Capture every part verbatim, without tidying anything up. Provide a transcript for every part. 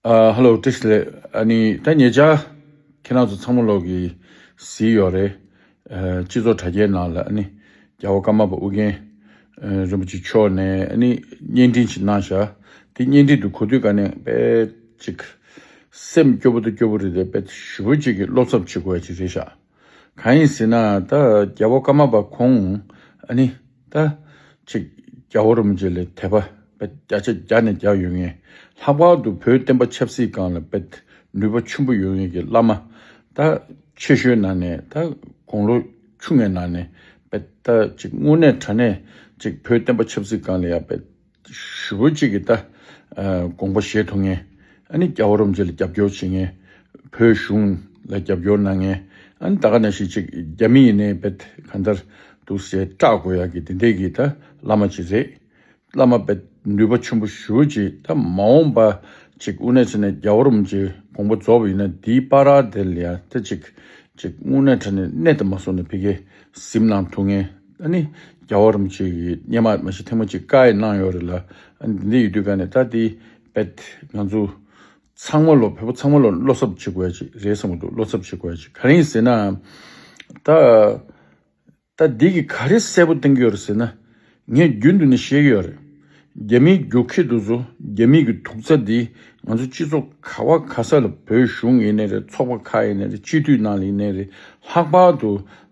ཨ་ཧ་ལོ། བཀྲ་ཤིས་བདེ་ལེགས། ཨ་ནི་ད་ཉེ་ཆར་ཁྱེད་རང་ཚོ་ཚང་མ་ལོག་གིས་གཟིགས་ཡོད་རེད། ཨ་སྤྱི་ཚོགས་དྲ་རྒྱའི་ནང་ལ་ཨ་ནི་རྒྱལ་བ་ཀརྨ་པ་ཨུ་རྒྱན་ཨ་རིན་པོ་ཆེ་མཆོག་ནས་ཨ་ནི་བརྙན་འཕྲིན་ཞིག་གནང་བཞག་དེ་བརྙན་འཕྲིན་དུ་གོ་དུས་ཀ་ནས་དཔེ་ཅིག་སེམས་སྐྱོ་པོ་དང་སྐྱོ་པོ་རེད་དེ། དཔེ་ཞེ་པོ་ཅིག་གི་བློ་འཚབ་བྱེད་དགོས་ཡ་ཅིག་རེད་ཤག་གང་ཡིན་ཟེར་ན། ད་རྒྱལ་བ་ཀརྨ་པ་ཁོང་ཨ་ནི་ད་ཅིག་རྒྱལ་བ་རིན་པོ་ཆེ་ལ་དད་པ་དཔེ་བརྒྱ་ཆ་བརྒྱ་ནས་བརྒྱ་ཡོད་མཁན། ལྷག་པར་དུ་བོད་བསྟན་པ་ཆབ་སྲིད་སྒང་ལ་དཔེ་ནུས་པ་ཆེན་པོ་ཡོད་མཁན་གྱི་བླ་མ། ད་ཆེ་ཤོས་ནང་ནས། ད་དགུང་ལོ་ཆུང་ངའི་ནང་ནས་དཔེ་ད་ཅིག་དངོས་གནས་དྲང་གནས་ཅིག་བོད་བསྟན་པ་ཆབ་སྲིད་སྒང་ལ་ཡ་དཔེ་ཞེ་པོ་ཅིག་གི་ད་ཨ་དགོངས་པ་བཞེས་ཐུབ་མཁན། ཨ་ནི་རྒྱལ་བ་རིན་པོ་ཆེ་ལ་རྒྱབ་སྐྱོར་བྱེད་མཁན། བོད་གཞུང་ལ་རྒྱབ་སྐྱོར་གནང་མཁན། ཨ་ནི་ད་ག་ནང་བཞིན་ཅིག་རྒྱ་མི་ཡིན་ནའི་དཔེ་གང་ལྟར་འདུག་སེ་སྐྲག་དགོས་ཡག་གི་དེ་འདྲའི་གི་ད་བླ་མ་ཅིག་རེད། བླ་མ་དཔེ་ནུས་པ་ཆེན་པོ་ཞེ་པོ་ཅིག་ད་མ་འོངས་པ་ཅིག་དངོས་གནས་བྱས་ནས་རྒྱལ་བ་རིན་པོ་ཆེ་དགོངས་པ་རྫོགས་པ་ཡིན་ན། དེའི་བར་དེ་ལ་ཡ་ད་ཅིག་ཅིག་དངོས་གནས་དྲང་གནས་གནས་དེ་མ་སོང་ནས་ཕ་གིར་གཟིམ་གནང་ཐུབ་མཁན། ཨ་ནི་རྒྱལ་བ་རིན་པོ་ཆེ་གི་སྔོན་མ་མ་གཞི་ཐེངས་མ་གཅིག་བཀའ་ཡང་གནང་ཡོད་རེད་ལ། ཨ་ནི་འདི་ཡོད་དུས་ཀ་ནས་ད་དེ་དཔེ་ང་ཚོ་ཚང་མ་ལོ། བོད་པ་ཚང་མ་ལོ་བློ་འཚབ་བྱེད་དགོས་ཡ་ཅིག་རེད་བསམ་གྱི་འདུག་བློ་འཚབ་བྱེད་དགོས་ཡ་ཅིག་ག་རེ་ཡིན་ཟེར་ན། ད་ད་འདི་གིས་ག་རེ་གསལ་པོ་བསྟན་གྱི་ཡོད་རེད་ཟེར་ན། ངས་རྒྱུན་དུ་ནས་བཤད་ཀྱི་ཡོད་རེད། རྒྱ་མིའི་རྒྱུག་ཁྱི་དེ་ཚོ། རྒྱ་མིའི་གི་དུག་རྫས་འདི་ང་ཚོ་སྤྱི་ཚོགས་ག་བ་ག་ས་ལ། བོད་གཞུང་ཡིན་ནའི་རེད། ཚོགས་པ་ཁག་ཡིན་ནའི་རེད། སྤྱི་འཐུས་ནང་ལ་ཡིན་ནའི་རེད། ལྷག་པར་དུ་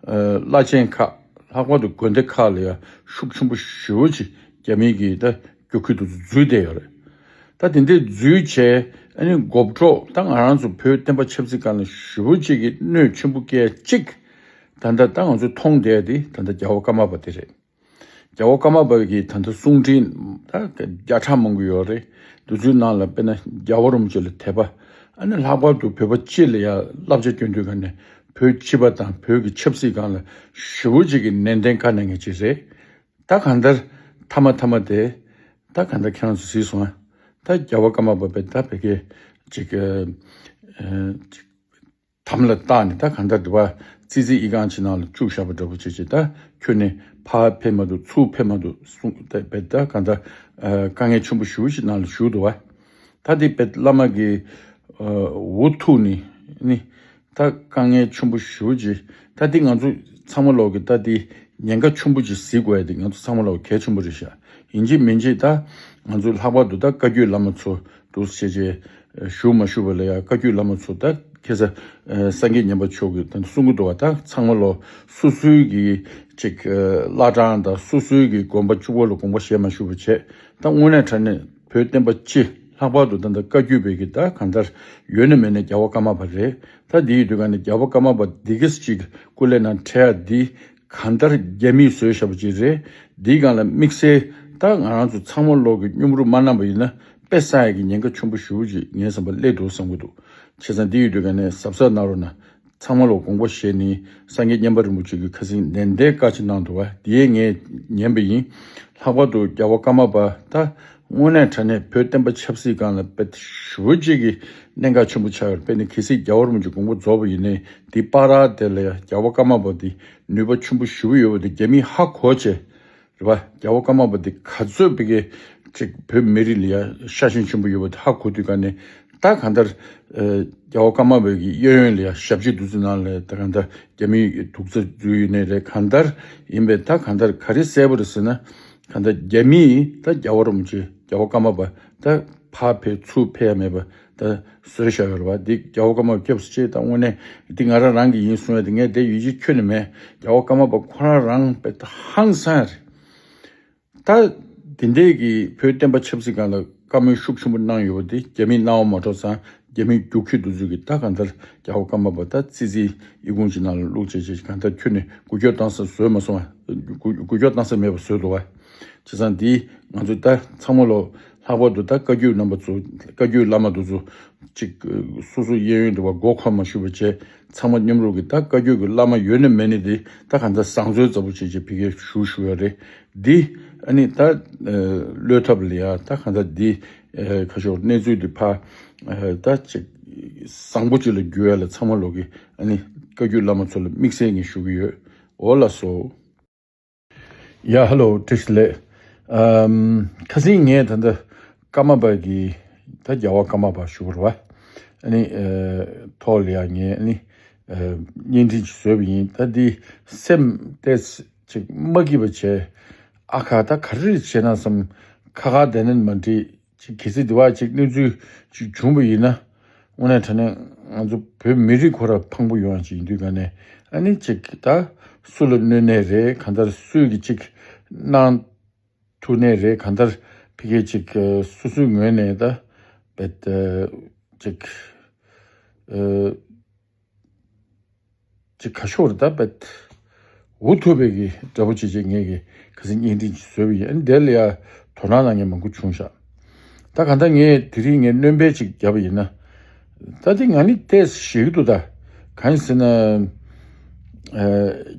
ཨ་བླ་ཆེན་ཁག་ལྷག་པར་དུ་དགོན་སྡེ་ཁག་ལ་ཡ་ཤུགས་ཆེན་པོ་ཞེ་པོ་ཅིག་རྒྱ་མིའི་གི་ད་རྒྱུག་ཁྱི་དེ་ཚོ་འཛུལ་བསྡད་ཡོད་རེད། ད་དེ་འདྲའི་འཛུལ་བྱས། ཨ་ནི་འགོ་འཕྲོ་ད་ང་རང་ཚོ་བོད་བསྟན་པ་ཆབ་སྲིད་སྒང་ལ་ཞེ་པོ་ཅིག་གི་གནོད་ཆེན་པོ་སྐྱེལ་ཅིག་ད་ལྟ་ད་ང་ཚོས་མཐོང་བསྡད་དེ་ད་ལྟ་རྒྱལ་བ་ཀརྨ་པ་དེ་རེད། རྒྱལ་བ་ཀརྨ་པ་གི་ད་ལྟ་གསུང་འཕྲིན་ད་བརྒྱ་ཕྲག་མང་པོ་ཡོད་རེད། འདི་ཚོའི་ནང་ལ་དཔེར་ན་རྒྱལ་བ་རིན་པོ་ཆེ་ལ་དད་པ། ཨ་ནི་ལྷག་པར་དུ་བོད་པ་སྤྱི་ལ་ཡ་བསླབ་བྱ་སྐྱོན་དུས་ག་ནས་བོད་སྤྱི་པ་དང་བོད་ཀྱི་ཆབ་སྲིད་སྒང་ལ་ཞེ་པོ་ཅིག་གི་ནན་ཏན་བཀའ་གནང་མཁན་ཅིག་རེད། ད་གང་ལྟར་མཐའ་མ་མཐའ་མ་དེ། ད་གང་ལྟར་ཁྱེད་རང་ཚོ་གཟིགས་སོང་ཨ། ད་རྒྱལ་བ་ཀརྨ་པ་དཔེ་ད་ཕ་གིར་ཅིག་ཨ་ཨ་ཅིག་དམ་ལ་བཏགས་ནས། ད་གང་ལྟར་འདི་བ་ཙི་ཙི་ཨི་ཁང་ཅིག་ནང་ལ་བཅུག་བཞག་པ་འདྲ་པོ་བྱས་བྱས། ད་ཁྱོན་ནས་ཕར་ཕེབས་མ་ཐུབ་ཚུར་ཕེབས་མ་ཐུབ་གསུངས། ད་དཔེ་ད་གང་ལྟར་ཨ་དཀའ་ངལ་ཆེན་པོ་ཞེ་པོ་ཞིག་ནང་ལ་བཞུགས་འདུག་བ། ད་དེ་དཔེ་བླ་མ་གི་ཨ་འུ་ཐུག་ནས་ནི། ད་དཀའ་ངལ་ཆེན་པོ་ཞེ་པོ་ཅིག་ད་འདི་ང་ཚོ་ཚང་མ་ལོག་གི་ད་འདི་ཉེན་ཁ་ཆེན་པོ་ཅིག་གཟིགས་དགོས་ཡ་དེ་ང་ཚོ་ཚང་མ་ལོག་གལ་ཆེན་པོ་རེད་ཤག་ཡིན་གཅིག་མིན་གཅིག་ད་ང་ཚོ་ལྷག་པར་དུ་ད་བཀའ་བརྒྱུད་བླ་མ་ཚོ་འདུག་སེ་བྱས་བྱས་བཞུགས་མ་བཞུགས་པ་ལ་ཡ། བཀའ་བརྒྱུད་བླ་མ་ཚོ་ད་ཁ་སང་ཨ་སངས་རྒྱས་མཉན་པ་མཆོག་གིས་ད་གསུང་གི་འདུག་བ། ད་ཚང་མ་ལོག་སོ་སོའི་གི་ཅིག་ཨ་བླ་བྲང་དང་སོ་སོའི་གི་དགོན་པ་གཅིག་པོ་ལ་དགོངས་པ་བཞེས་མ་བཞུགས་པ་བྱས། ད་དངོས་གནས་དྲང་གནས་བོད་བསྟན་པ་སྤྱི་ལྷག་པར་དུ་ད་ལྟ་བཀའ་བརྒྱུད་པའི་གི་ད་གང་ལྟར་ཡོད་ན་མེད་ན་རྒྱལ་བ་ཀརྨ་པ་རེད། ད་འདི་ཡོད་དུས་ག་ནས་རྒྱལ་བ་ཀརྨ་པ་འདི་གས་ཅིག་སྐུ་ལས་ནང་ཁྲལ་ཡ་འདི་གང་ལྟར་རྒྱ་མིས་བཟོས་བཞག་པ་ཅིག་རེད། འདིའི་སྒང་ལ་དམིགས་བསལ་ད་ང་རང་ཚོ་ཚང་མ་ལོག་གི་མཉམ་རུབ་མ་གནང་པ་ཡིན་ན་དཔེ་བསགས་ཡ་གི་ཉེན་ཁ་ཆེན་པོ་ཞེ་པོ་ཅིག་ངའི་བསམ་པ་སླེབས་འདུག་བསམ་གྱི་འདུག་བྱས་ཙང་འདི་ཡོད་དུས་ག་ནས་གཟབ་གཟབ་གནང་རོགས་གནང་། ཚང་མ་ལོག་དགོངས་པ་བཞེས་ནས། སངས་རྒྱས་མཉན་པ་རིན་པོ་ཆེ་གིས་ཁ་སང་ནན་ཏན་བཀའ་ཅིག་གནང་འདུག་བ། དེ་ངས་ཉན་པ་ཡིན། ལྷག་པར་དུ་རྒྱལ་བ་ཀརྨ་པ་ད་དངོས་གནས་དྲང་གནས་བོད་བསྟན་པ་ཆབ་སྲིད་སྒང་ལ་དཔེ་ཞེ་པོ་ཅིག་གི་གནད་འགག་ཆེན་པོ་ཆགས་ཡོད་རེད། དཔེར་ན་གལ་སྲིད་རྒྱལ་བ་རིན་པོ་ཆེ་དགོངས་པ་རྫོགས་པ་ཡིན་ནའི་དེའི་བར་དེ་ལ་ཡ་རྒྱལ་བ་ཀརྨ་པ་དེ་ནུས་པ་ཆེན་པོ་ཞེ་པོ་ཡོད་པ་དེ་རྒྱ་མིས་ཧ་གོ་བྱས། རེད་པ། རྒྱལ་བ་ཀརྨ་པ་འདི་ག་ཚོད་བོད་ཀྱི་ཅིག་བོད་མི་རིགས་ལ་ཡ་ཤ་ཞེན་ཆེན་པོ་ཡོད་པ་དེ་ཧ་གོ་དུས་ག་ནས། ད་གང་ལྟར་ཨ་རྒྱལ་བ་ཀརྨ་པའི་གི་གཡས་གཡོན་ལ་ཡ་ཞབས་ཕྱི་འདུག་ཚུལ་ནང་ལ་ད་གང་ལྟར་རྒྱ་མིའི་དུག་རྩ་འཛུལ་ཡོད་ནའི་རེད། གང་ལྟར་ཡིན་པས་ད་གང་ལྟར་ག་རེ་གསལ་པོ་རེད་ཟེར་ན། གང་ལྟར་རྒྱ་མིས་ད་རྒྱལ་བ་རིན་པོ་ཆེ་རྒྱལ་བ་ཀརྨ་པ་ད་ཕར་ཕེབས་ཚུར་ཕེབས་ཡ་མེད་པ་ད་བཟོས་བཞག་ཡོད་རེད་པ། འདི་རྒྱལ་བ་ཀརྨ་པ་སྐྱབས་སུ་མཆི། ད་དངོས་གནས་འདི་ང་རང་རང་གི་ཡིན་གསུང་ཡ་དེ་ངས་དེ་ཡིད་ཆེས་ཁྱོན་ནས་མེད། རྒྱལ་བ་ཀརྨ་པ་ཁོ་རང་རང་དཔེ་ད་ཧང་སང་ཡ་རེད། ད་དེ་འདྲས་ཀྱི་བོད་བསྟན་པ་ཆབ་སྲིད་སྒང་ལ་བཀའ་མོལ་ཤུགས་ཆེན་པོ་གནང་ཡོད་པ་དེ་རྒྱ་མིས་གནང་བ་མ་གཏོགས་ཙང་། རྒྱ་མིའི་རྒྱུག་ཁྱི་དེ་ཚོས་ཀྱིས་ད་གང་ལྟར་རྒྱལ་བ་ཀརྨ་པ་ད་ཙི་ཙིའི་ཨི་ཁུང་ཅིག་ནང་ལ་བླུགས་བྱས་བྱས་གང་ལྟར་ཁྱོན་ནས་འགུལ་སྐྱོད་གཏོང་ས་བཟོས་མ་སོང་བ། འགུལ་འགུལ་སྐྱོད་གཏོང་ས་མེད་པ་བཟོས་འདུག་བ། བྱས་ཙང་འདི་ང་ཚོ་ད་ཚང་མ་ལོ་ལྷག་པར་དུ་ད་བཀའ་བརྒྱུད་རྣམ་པ་ཚོ། བཀའ་བརྒྱུད་བླ་མ་དེ་ཚོ་ཅིག་སོ་སོ་གཡས་གཡོན་དུ་བ་མགོ་འཁོར་མ་བཞུགས་པ་བྱས། ཚང་མ་མཉམ་རུབ་ཀྱིས་ད་བཀའ་བརྒྱུད་ཀྱི་བླ་མ་ཡོད་ན་མེད་ན་དེ་ད་གང་ལྟར་བཟང་བཙོན་ཙམ་པོ་བྱས་བྱས་ཕ་གིར་བཞུགས་བཞུགས་ཡོད་རེད། འདི་ཨ་ནི་ད་ཨ་བློས་ཐབས་ལ་ཡ་ད་གང་ལྟར་འདི་ཨ་ཁ་ཤོར་གནས་ཚུལ་འདི་ཕར་ཨ་ད་ཅིག་བཟང་པོ་ཅིག་ལ་བསྒྱུར་ཡ་ལ་ཚང་མ་ལོག་གིས་ཨ་ནི་བཀའ་བརྒྱུད་བླ་མ་ཚོ་ལ་དམིགས་བསལ་ངས་ཞུ་གི་ཡོད། འོ་ལགས་སོ། ཡ་ཧ་ལོ། བཀྲ་ཤིས་བདེ་ལེགས། ཨམ། ཁ་སང་ངས་ད་ལྟ་ཀརྨ་པ་གི་ ད་རྒྱལ་བ་ཀརྨ་པ་ཞུ་བར་བ། ཨ་ནི་ཐོག་ལ་ཡང་ངས་ཨ་ནི་བརྙན་འཕྲིན་ཅིག་བཟོས་པ་ཡིན། ད་འདི་སེམས་ཏོག་ཙམ་ཅིག་མ་སྐྱིད་པ་བྱས། ཨ་ཁ་ད་ག་རེ་བྱས་ན་བསམ། ཁ་ཁ་བསྡད་ན་མ་འགྲིག་ཅིག་གལ་སྲིད་འདི་བ་ཅིག་གནས་ཚུལ་ཅིག་བྱུང་བ་ཡིན་ན། དངོས་གནས་དྲང་གནས་ང་ཚོ་བོད་མི་རིགས་ཁོ་ར་ཕངས་པོ་ཡོང་ཡ་ཅིག་ཡིན་དུས་ག་ནས་ཨ་ནི་ཅིག་ད་སུ་ལ་གནོད་ནས་རེད། གང་ལྟར་སུས་ཀྱི་ཅིག་གནང་ཐུག་ནས་རེད། གང་ལྟར་ཕ་གིའི་ཅིག་སོ་སོའི་ངོས་ནས་ད་བེད་ཅིག་ཅིག་ཁ་ཤོར་ད་བེད་འུ་ཐུག་པའི་གི་འདྲ་པོ་ཅིག་ཅིག་ངས་གི་ཁ་སང་བརྙན་འཕྲིན་ཅིག་བཟོས་པ་ཡིན། ཨ་ནི་དེ་ལ་ཡ་དོ་སྣང་གནང་མཁན་མང་པོ་བྱུང་ཤག་ད་གང་ལྟར་ངས་དེ་རིང་ངས་སྣོན་པ་ཅིག་བརྒྱབ་པ་ཡིན་ན། ད་དེ་ང་ནི་ཏོག་ཙམ་ཞེད་ཀྱི་འདུག་ད་གང་ཡིན་ཟེར་ན། ཨ།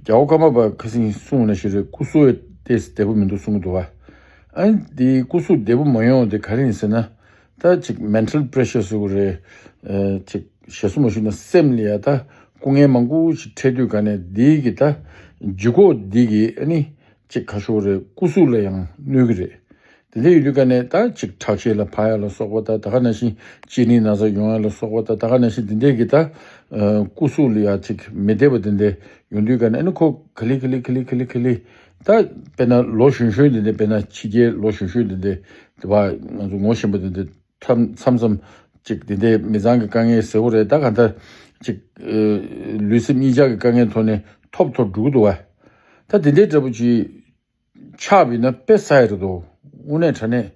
རྒྱལ་བ་ཀརྨ་པ་ཁ་སང་གསུངས་ནང་བཞིན་རེད། སྐུ་གཟུགས་ཏོག་ཙམ་བདེ་པོ་མི་འདུག་གསུང་གི་འདུག་བ། ཨ་ནི་དེ་སྐུ་གཟུགས་བདེ་པོ་མ་ཡོང་དེ་ག་རེ་ཡིན་ཟེར་ན། ད་ཅིག་mental pressure ཟེར་དགོས་རེད། ཨ། ཅིག་ཞེ་སོ་མ་ཞུས་ན་སེམས་ལ་ཡ་ད་སྐུ་ངལ་མང་པོ་ཞིག་འཕྲད་དུས་ག་ནས་འདི་གི་ད་ལྗིད་ཁོག་འདི་གི་ཨ་ནི་ཅིག་ཁ་ཤོར་རེད། སྐུ་གཟུགས་ལ་ཡང་གནོད་གི་རེད། དེ་འདྲ་ཡོད་དུས་ག་ནས་ད་ཅིག་ཁྲག་ཤེད་ལ་ཕར་ཡ་ལ་སོགས་པ་ད་ད་ག་ནང་བཞིན་གཅིན་སྙི་ན་ཚ་ཡོང་ཡ་ལ་སོགས་པ་ད་ད་ག་ནང་བཞིན་འདི་འདྲས་ཀྱི་ད་ཨ་སྐུ་གཟུགས་ལ་ཡ་ཅིག་མི་བདེ་བ་འདི་འདྲས་ཡོང་དུས་ག་ནས་ཨ་ནི་ཁོ་ག་ལེ་ག་ལེ་ག་ལེ་ག་ལེ་ག་ལེ་ད་དཔེར་ན་ལོ་གཞོན་གཞོན་འདི་འདྲས། དཔེར་ན་ཕྱི་རྒྱལ་ལོ་གཞོན་གཞོན་འདི་འདྲས་དེ་བ་ང་ཚོ་ངོ་ཤེས་པ་འདི་འདྲས་མཚམས་མཚམས་ཅིག་འདི་འདྲས་མི་ཚང་གི་དཀའ་ངལ་ཟེར་བ་རེད། ད་ག་འདྲ་ཅིག་ཨ་ལུས་སེམས་གཉིས་ཆ་གི་དཀའ་ངལ་ཐོག་ནས་ཐོབ་ཐོབ་འགྲོ་གི་འདུག་བ། ད་འདི་འདྲས་འདྲ་པོ་ཅིག་ཆགས་པ་ཡིན་ན་དཔེ་ཟ་ཡི་རེད་དོ། དངོས་གནས་དྲང་གནས།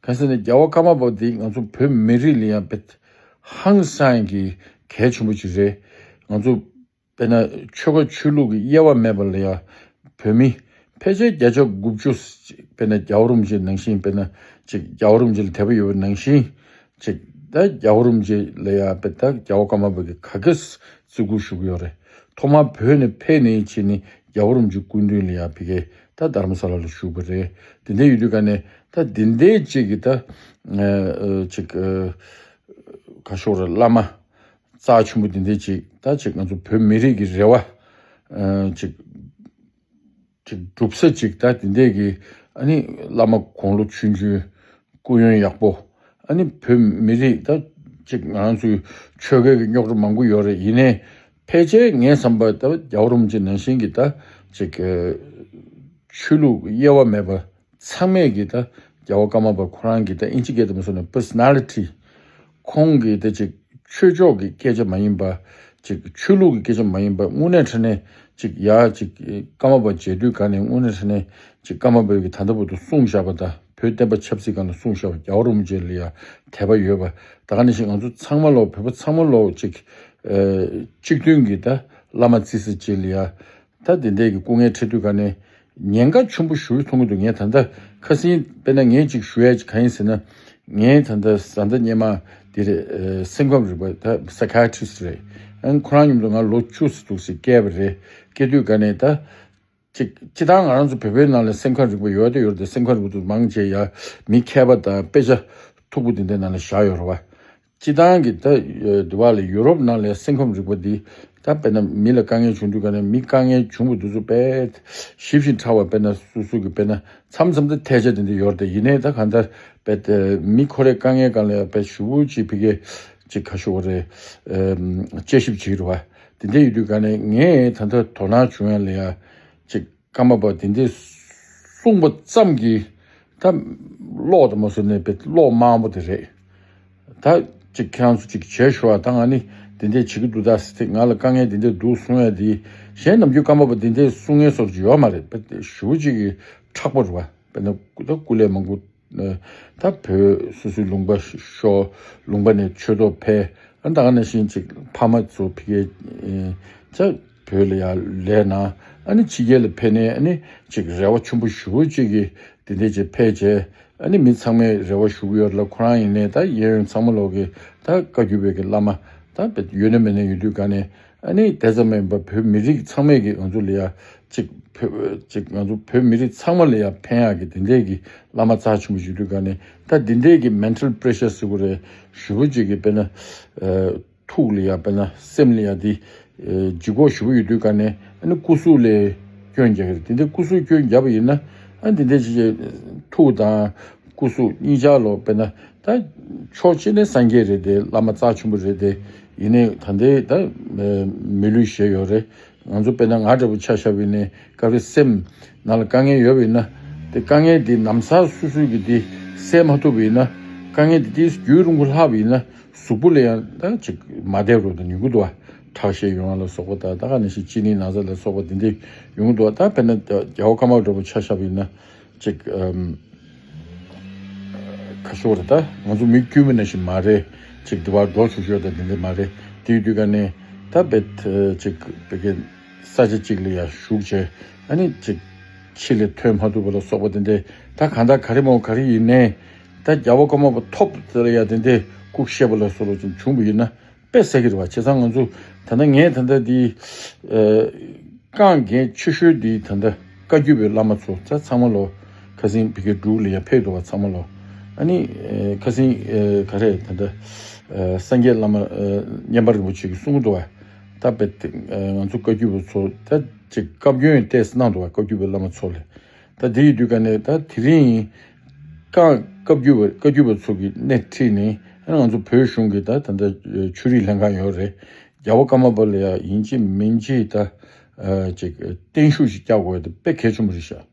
གང་ཟེར་ན་རྒྱལ་བ་ཀརྨ་པ་འདི་ང་ཚོ་བོད་མི་རིགས་ལ་ཡང་དཔེ་ཧང་སང་གི་གལ་ཆེན་པོ་ཅིག་རེད། ང་ཚོ་དཔེར་ན་ཆོལ་ཁ་ཆོས་ལུགས་ཀྱི་དབྱེ་བ་མེད་པ་ལ་ཡང་བོད་མི་ཕལ་ཆེར་བརྒྱ་ཆ་དགུ་བཅུ། དཔེར་ན་རྒྱལ་བ་རིན་པོ་ཆེ་ནང་བཞིན། དཔེར་ན་ཅིག་རྒྱལ་བ་རིན་པོ་ཆེ་ལ་དད་པ་ཡོད་པ་ནང་བཞིན། ཅིག་ད་རྒྱལ་བ་རིན་པོ་ཆེ་ལ་ཡ་དཔེ་ད་རྒྱལ་བ་ཀརྨ་པ་གི་ག་གེ་བརྩི་བཀུར་ཞུ་གི་ཡོད་རེད། ཐོག་མར་བོད་ནས་ཕེབས་ནས་བྱས་ནས་རྒྱལ་བ་རིན་པོ་ཆེ་སྐུ་མདུན་ལ་ཡ་ཕ་གི་ད་རྡ་རམ་ས་ལ་ལ་བཞུགས་པ་རེད། དེ་འདྲ་ཡོད་དུས་ག་ནས་ད་དེ་འདྲའི་ཅིག་གི་ད་ཨ་ཨ་ཅིག་ཨ་ག་ཤོག་རེད། བླ་མ་རྩ་ཆེན་པོ་དེ་འདྲའི་ཅིག་ད་ཅིག་ང་ཚོ་བོད་མི་རིགས་ཀྱི་རེ་བ་ཨ་ཅིག་ཅིག་སྒྲུབ་ས་ཅིག་ད་དེ་འདྲས་ཀྱི་ཨ་ནི་བླ་མ་དགུང་ལོ་ཆུང་ཆུང་སྐུ་ཡོན་ཡག་པོ། ཨ་ནི་བོད་མི་རིགས་ད་ཅིག་ང་རང་ཚོའི་ཆོལ་ཁའི་རྙོག་དྲ་མང་པོ་ཡོད་རེད། ཡིན་ནའི་ཕལ་ཆེར་ངའི་བསམ་པར་ད་རྒྱལ་བ་རིན་པོ་ཆེ་ནང་བཞིན་གྱི་ད་ཅིག་ཆོས་ལུགས་དབྱེ་བ་མེད་པ་ཚང་མས་ཀྱི་ད་རྒྱལ་བ་ཀརྨ་པ་ཁོ་རང་གི་ད་ཨིན་ཇི་སྐད་དུ་མ་སོང་ན་personality། ཁོང་གི་ད་ཅིག་ཆོས་ཕྱོགས་ཀྱི་སྐད་ཆ་མ་ཡིན་པ། ཅིག་ཆོས་ལུགས་ཀྱི་སྐད་ཆ་མ་ཡིན་པ། དངོས་གནས་དྲང་གནས་ཅིག་ཡ་ཅིག་ཀརྨ་པ་མཇལ་དུས་ག་ནས་དངོས་གནས་དྲང་གནས་ཅིག་ཀརྨ་པ་གི་ད་ལྟ་བར་དུ་གསུངས་བཞག་པ་དང་བོད་བསྟན་པ་ཆབ་སྲིད་སྒང་ལ་གསུངས་བཞག་པ་རྒྱལ་བ་རིན་པོ་ཆེ་ལ་ཡ་དད་པ་ཡོད་པ། ད་ག་ནང་བཞིན་ང་ཚོ་ཚང་མ་ལོ་བོད་པ་ཚང་མ་ལོ་ཅིག་ཨ་གཅིག་མཐུན་གྱི་ད་བླ་མ་རྩི་སྲིད་ཅིག་ལ་ཡ། ད་དེ་འདྲས་ཀྱི་སྐུ་ངལ་འཕྲད་དུས་ག་ནས་ཉེན་ཁ་ཆེན་པོ་ཞེ་པོ་མཐོང་གི་འདུག་ངས་ད་ལྟ་ཁ་སང་དཔེར་ན་ངས་ཅིག་ཞུ་ཡ་ཅིག་གང་ཡིན་ཟེར་ན། ངས་ད་ལྟ་བཟའ་ཟླ་སྔོན་མ་དེ་རེད། ཨ་སེམས་ཁམས་རིག་པ་ད་psychiatrist་རེད། ཨ་ཁོ་རང་མཉམ་དུ་ང་ལོ་བཅུ་ཙམ་འདུག་སེ་བསྐྱལ་བ་རེད། བསྐྱལ་དུས་ག་ནས་ད་ཅིག་སྤྱིར་བཏང་ང་རང་ཚོ་བོད་པའི་ནང་ལ་སེམས་ཁམས་རིག་པ་ཡོད་དེ་ཡོད་དེ། སེམས་ཁམས་རིག་པ་དེ་མང་ཆེ་ཡ་མི་མཁས་པ་དང་དཔེ་ཆ་མཐུག་པོ་དེ་འདྲའི་ནང་ལ་བཞག་ཡོད་རེད་བ། སྤྱིར་བཏང་གི་ད་དུ་བ་ལ་ཡུ་རོབ་ནང་ལ་སེམས་ཁམས་རིག་པ་འདི་ད་དཔེར་ན་མི་ལ་དཀའ་ངལ་བྱུང་དུས་ག་ནས་མི་དཀའ་ངལ་བྱུང་བ་དེ་ཚོ་དཔེ་ཞིབ་ཅིང་ཕྲ་བ། དཔེར་ན་སོ་སོ་གི་དཔེར་ན་མཚམས་མཚམས་ད་ཐལ་ཆ་དེ་འདྲ་ཡོད་རེད། ཡིན་ནའི་ད་གང་ལྟར་དཔེ་ད་མི་ཁོ་རའི་དཀའ་ངལ་སྒང་ལ་དཔེ་ཞེ་པོ་ཅིག་ཕ་གིའི་ཅིག་ཁ་ཤོ་རེད། ཨམ་དཔྱད་ཞིབ་བྱེད་ཀྱི་རེད་བ། དེ་འདྲ་ཡོད་དུས་ག་ནས་ངས་ད་ལྟ་དོ་སྣང་བྱུང་ཡ་ལ་ཡ་ཅིག་ཀརྨ་པ་དེ་འདྲས་གསུངས་པ་ཙམ་གྱིས་ད་ཀློག་དང་མ་སོ་ནས་དཔེ་ཀློག་མང་པོ་དེ་རེད། ད་ཅིག་ཁྱེད་རང་ཚོ་ཅིག་བྱས་ཤོག་ཨ། ད་ང་ནི་དེ་འདྲས་བྱེད་ཀྱི་འདུག་ད་ཟེར་ཏེ་ང་ལ་དཀའ་ངལ་དེ་འདྲས་འདུག་གསུང་ཡ་དེ་གཞན་ནམ་རྒྱུན་ཀརྨ་པ་དེ་འདྲས་གསུང་མཁན་སོགས་ཅིག་ཡོད་མ་རེད། དཔེ་ཞེ་པོ་ཅིག་གི་མཁྲེགས་པོ་རེད་བ། དཔེར་ན་ད་སྐུ་ལས་མང་པོ་ད་བོད་སོ་སོའི་ལུང་པ་ཤོར། ལུང་པ་ནས་ཆོས་ཐོག་ཕེབས། ཨ་ད་ག་ནང་བཞིན་ཅིག་ཕ་མ་ཚོ་ཕ་གིའི་ཨེ་ཅག་བོད་ལ་ཡར་ལས་གནང་། ཨ་ནི་ཕྱི་རྒྱལ་ལ་ཕེབས་ནས་ཨ་ནི་ཅིག་རེ་བ་ཆེན་པོ་ཞེ་པོ་ཅིག་གིས་དེ་འདྲས་ཅིག་ཕེབས་བྱས། ཨ་ནི་མི་ཚང་མས་རེ་བ་ཞུ་གི་ཡོད་ལ། ཁོ་རང་ཡིན་ནའི་ད་གཡས་གཡོན་ཚང་མ་ལོག་གི་ད་བཀའ་བརྒྱུད་པའི་གི་བླ་མ་ད་ཡོད་ན་མེད་ན་ཡོད་དུས་ག་ནས། ཨ་ནི་དེ་ཙམ་མིན་པར་བོད་མི་རིགས་ཚང་མས་ཀྱི་ང་ཚོ་ལ་ཡ་གཅིག་བོད་གཅིག་ང་ཚོ་བོད་མི་རིགས་ཚང་མ་ལ་ཡ་ཕན་ཡག་གི་དེ་འདྲས་ཀྱི་བླ་མ་རྩ་ཆེན་པོ་ཞིག་འདུག་ག་ནས། ད་དེ་འདྲས་ཀྱི་mental pressure་ཟེར་དགོས་རེད། ཞེ་པོ་ཅིག་གི་དཔེར་ན་ཨ་ཐུགས་ལ་ཡ་དཔེར་ན་སེམས་ལ་ཡ་དེ་ཨ་ལྗིད་ཁོག་ཞེ་པོ་ཡོད་དུས་ག་ནས། ཨ་ནི་སྐུ་གཟུགས་ལ་སྐྱོན་རྒྱག་གི་རེད། དེ་འདྲས་སྐུ་གཟུགས་སྐྱོན་བརྒྱབ་པ་ཡིན་ན། ཨ་དེ་འདྲས་ཅིག་ཐུགས་དང་ སྐུ་གཟུགས་གཉིས་ཆ་ལོ་དཔེར་ན་ད་ཕྱོགས་གཅིག་ནས་སངས་རྒྱས་རེད་དེ། བླ་མ་རྩ་ཆེན་པོ་རེད་དེ། ཡིན་ནའི་ད་ལྟའི་ད་མི་ལུས་བཞེས་ཡོད་རེད། ང་ཚོ་དཔེར་ན་ང་འདྲ་པོ་ཆ་བཞག་པ་ཡིན་ནའི་སྐབས་རེ་སེམས་ནང་ལ་དཀའ་ངལ་ཡོད་པ་ཡིན་ན། དེ་དཀའ་ངལ་དེ་ན་ཚ་སོ་སོས་ཀྱི་དེ་སེལ་མ་ཐུབ་པ་ཡིན་ན། དཀའ་ངལ་དེ་དེ་རྒྱུན་རིང་པོ་ལྷག་པ་ཡིན་ན། གཟུགས་པོ་ལ་ཡང་ད་ཅིག་མ་བདེ་རུ་དང་ཉུང་གི་འདུག་བ། ཁྲག་ཤེད་ཡོང་བ་ལ་སོགས་པ་དང་། ད་ག་ནང་བཞིན་གཅིན་སྙི་ན་ཚ་ལ་སོགས་པ་དེ་འདྲ་ཡོང་གི་འདུག་བ། ད་དཔེར་ན་རྒྱལ་བ་ཀརྨ་པ་འདྲ་པོ་ཆ་བཞག་པ་ཡིན་ན་ཅིག་ཨམ། ཁ་ཤོར་རེད། ད་ང་ཚོ་མི་དཀྱུས་མ་ནང་བཞིན་མ་རེད། ཅིག་དེ་བར་འགྲོ་ཆོག་ཆོག་དང་དེ་འདྲ་མ་རེད། དེའི་དུས་ག་ནས་ད་བེད་ཅིག་བེད་ཀན་ས་ཆ་གཅིག་ལ་ཡང་བཞུགས་བྱས། ཨ་ནི་ཅིག་ཕྱི་ལ་ཐོན་མ་ཐུབ་པ་ལ་སོགས་པ་དེ་འདྲ། ད་གང་ལྟར་ག་རེ་མོ་ག་རེ་ཡིན་ནའི་ད་རྒྱལ་བ་ཀརྨ་པ་ཐོབ་ཚེ་ལ་ཡང་དེ་འདྲ་སྐུ་གཤེགས་པ་ལ་སོགས་པ་ཅིག་བྱུང་བ་ཡིན་ན། དཔེ་ཟེར་གྱི་རེད་བ། བྱས་ཙང་ང་ཚོ་ད་ལྟ་ངས་ད་ལྟ་འདི་ཨ་རྐང་འགན་ཆེ་ཤོས་འདི་ད་ལྟ་བཀའ་བརྒྱུད་པའི་བླ་མ་ཚོ་ད་ཚང་མ་ལོ་ཁ་སང་བི་ཀའི་འབྲུག་ལ་ཡར་ཕེབས་འདུག་བ། ཚང་མ་ལོ། ཨ་ནི་ཨ་ཁ་སང་ཨ་ག་རེ་ད་ལྟ་ཨ་སངས་རྒྱས་བླ་མ་ཨ་མཉན་པ་རིན་པོ་ཆེ་གིས་གསུང་གི་འདུག་བ། ད་དཔེ་ཨ་ང་ཚོ་བཀའ་བརྒྱུད་པ་ཚོ་ད་ཅིག་བཀའ་བཀྱོན་ཏོག་ཙམ་གནང་འདུག་བ། བཀའ་བརྒྱུད་པའི་བླ་མ་ཚོ་ལ། ད་དེ་ཡི་དུས་ག་ནས་ད་དེ་རིང་རྐང་བཀའ་བརྒྱུད་པ་བཀའ་བརྒྱུད་པ་ཚོ་གིས་སྣེ་ཁྲིད་ནས། ཨ་ང་ཚོ་བོད་གཞུང་གི་ད་ད་ལྟ་ཆོས་རིག་ལྷན་ཁང་ཡོད་རེད། རྒྱལ་བ་ཀརྨ་པ་ལ་ཡ་ཡིན་གཅིག་མིན་གཅིག་ད་ཨ་ཅིག་བརྟན་བཞུགས་ཤིག་རྒྱག་དགོས་ཡ་དེ་དཔེ་གལ་ཆེན་པོ་རེད་ཤག།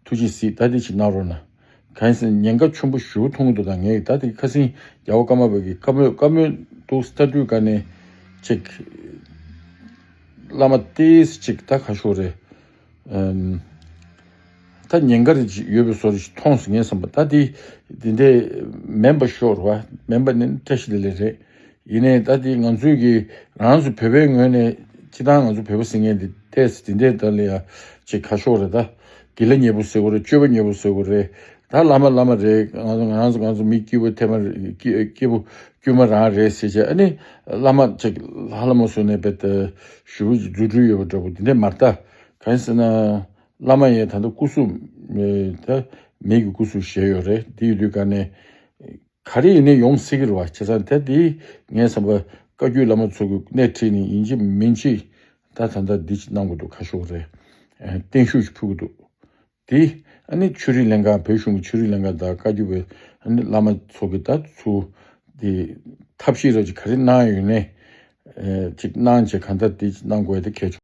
ཐུགས་རྗེ་གཟིགས། ད་དེ་ཅིག་གནང་རོགས་གནང་། གང་ཡིན་ཟེར་ན་ཉེན་ཁ་ཆེན་པོ་ཞེ་པོ་མཐོང་གི་འདུག་ད་ངས་ད་དེ་ཁ་སང་རྒྱལ་བ་ཀརྨ་པ་གི་བཀའ་མོལ་བཀའ་མོལ་འདུག་ལྟ་དུས་ག་ནས་ཅིག་བླ་མ་ཏོག་ཙམ་ཅིག་ད་ཁ་ཤོར་རེད། ཨམ། ད་ཉེན་ཁ་རེ་ཅིག་ཡོད་པའི་བཟོ་རེ་ཞིག་མཐོང་སོང་ངས་བསམ་པ། ད་དེ་དེ་འདྲས་མིན་པ་ཤོར་བ། མིན་པ་ནི་བཀྲ་ཤིས་བདེ་ལེགས་རེད། ཡིན་ནའི་ད་དེ་ང་ཚོས་ཀྱི་རང་ཚོ་བོད་པའི་ངོས་ནས་སྤྱིར་བཏང་ང་ཚོ་བོད་པ་ཟེར་མཁན་དེ་ཏོག་ཙམ་དེ་འདྲས་ད་ལ་ཡ་ཅིག་ཁ་ཤོར་རེད། ད་དགེ་ལེགས་ཉེ་པོ་ཟེར་དགོས་རེད། སྤྱོད་པ་ཉེ་པོ་ཟེར་དགོས་རེད། ད་བླ་མ་བླ་མ་རེད། ང་ཚོ་ང་ཚོ་ང་ཚོ་མི་སྐྱིད་པོ་ཐེ་མ་སྐྱིད་སྐྱིད་པོ་དཀྱུས་མ་རང་རེད་ཟེར་བྱས། ཨ་ནི་བླ་མ་ཅིག་ལྷ་ལྷ་མོ་བཟོས་ནས་བེད་ཞུ་རྫུ་འཕྲུལ་ཡོད་པ་འདྲ་པོ་དེ་འདྲས་མ་རེད། ད་གང་ཡིན་ཟེར་ན། བླ་མ་ཡང་ད་ལྟ་སྐུ་གཟུགས་ཨེ་ད་མི་གི་སྐུ་གཟུགས་བཞེས་ཡོད་རེད། དེ་ཡོད་དུས་ག་ནས་ག་རེ་ཡིན་ནའི་ཡོང་སྲིད་ཀྱི་རེད་བ། བྱས་ཙང་ད་དེ་ངས་བསམ་པ་བཀའ་བརྒྱུད་བླ་མ་ཚོ་གི་སྣེ་ཁྲིད་ནས་ཡིན་གཅིག་མིན་གཅིག་ད་ད་ལྟ་འདི་ཅིག་གནང་དགོས་འདུག་ཁ་ཤོར་རེད། ཨེ་བརྟན་བཞུགས་ཤིག་ཕུལ་གི་འདུག། དེ་ཨ་ནི་ཆོས་རིག་ལྷན་ཁང་བོད་གཞུང་གི་ཆོས་རིག་ལྷན་ཁང་དང་བཀའ་བརྒྱུད་པའི་ཨ་ནི་བླ་མ་ཚོ་གི་ད་ཚུར་དེ་ཐབས་ཤེས་ར་ཅིག་ག་རེ་གནང་ཡོད་ནའི་ཨེ་ཅིག་གནང་བྱས་གང་ལྟར་དེ་ཅིག་གནང་དགོས་ཡ་དེ་གལ་ཆེན།